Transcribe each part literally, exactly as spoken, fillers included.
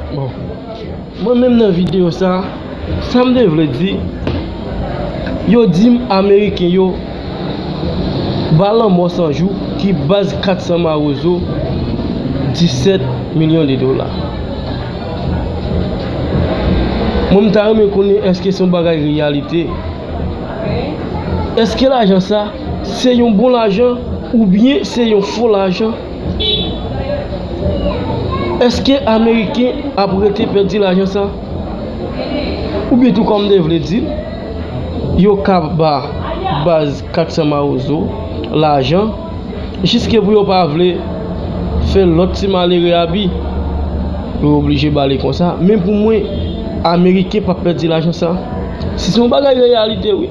Bon, mwen menm nan videyo sa, sa m te vle di, yo di m Ameriken yo ba Lanmò San Jou ki baz kat san Mawozo disèt milyon de dola. Mwen, m ta renmen konnen èske se yon bagay reyalite. Èske lajan sa se yon bon lajan oubyen se yon fo lajan? Èske Ameriken ap rete pèdi lajan sa? Oubyen tou kòm m te vle di l, yo ka ba baz kat san Mawozo lajan jiske pou yo pa vle fè lòt ti malere abi. Yo oblije ba li konsa. Men pou mwen, Ameriken p ap pèdi lajan sa. Si se yon bagay reyalite, wi.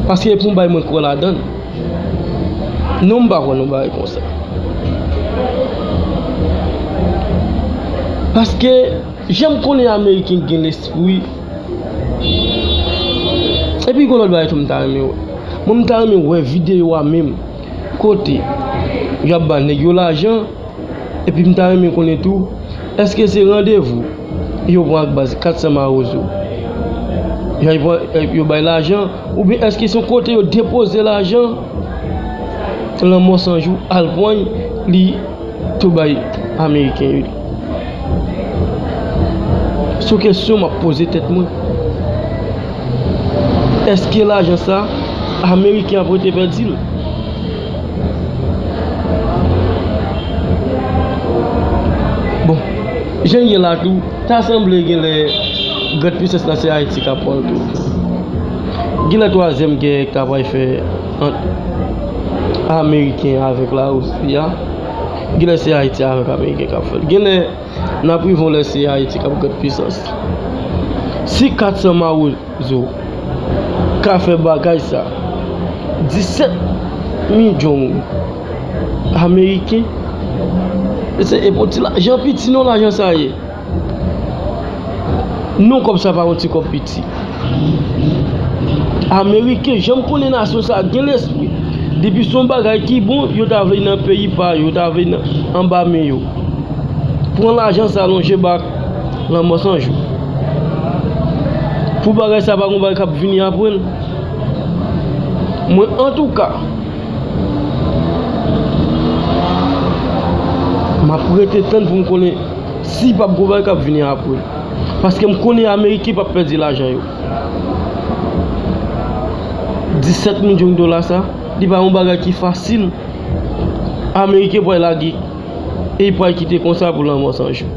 Paske pou yon bagay mwen kwè ladan l. Non, m pa kwè nan bagay konsa. Paske jan m konnen Ameriken gen lespri. Epi gon lòt bagay tou m ta renmen wè. Mwen, m ta renmen wè videyo a menm kote y ap ba nèg yo lajan. Epi m ta renmen konnen tou, èske se randevou yo pran ak baz kat san Mawozo? Yo pran, yo bay lajan, oubyen èske se yon kote yo depoze lajan? Lanmò San Jou al pran li tou bay Ameriken yo li. Se yon kesyon m ap poze tèt mwen. Èske lajan sa, Ameriken ap rete pèdi l? Bon, jan l ye la tou, ta sanble genlè grande puissance la se Ayiti k ap pran l tou. Genlè twazyèm gè k ta pral fè ant Ameriken avèk Larisi a, genlè se Ayiti avèk Ameriken k ap fè l. Genlè n ap rive yon lè se Ayiti k ap grande puissance. Si kat san Mawozo ka fè bagay sa, disèt milyon Ameriken, se, e pa yon ti lajan piti non lajan sa ye. Non, kòb sa pa yon ti kòb piti. Ameriken, jan m konnen nasyon sa gen lespri. Depi se yon bagay ki bon, yo ta vle nan peyi pa yo, yo ta vle nan anba men yo. Pran lajan sa lonje ba Lanmò San Jou. Pou bagay sa pa gon bagay k ap vini apre l. Mwen, antouka, m ap rete tann pou m konnen si p ap gon bagay k ap vini apre. Paske m konnen Ameriken p ap pèdi lajan yo. Disèt milyon dola sa, li pa yon bagay ki fasil. Ameriken pral lage e li pral kite konsa pou Lanmò San Jou.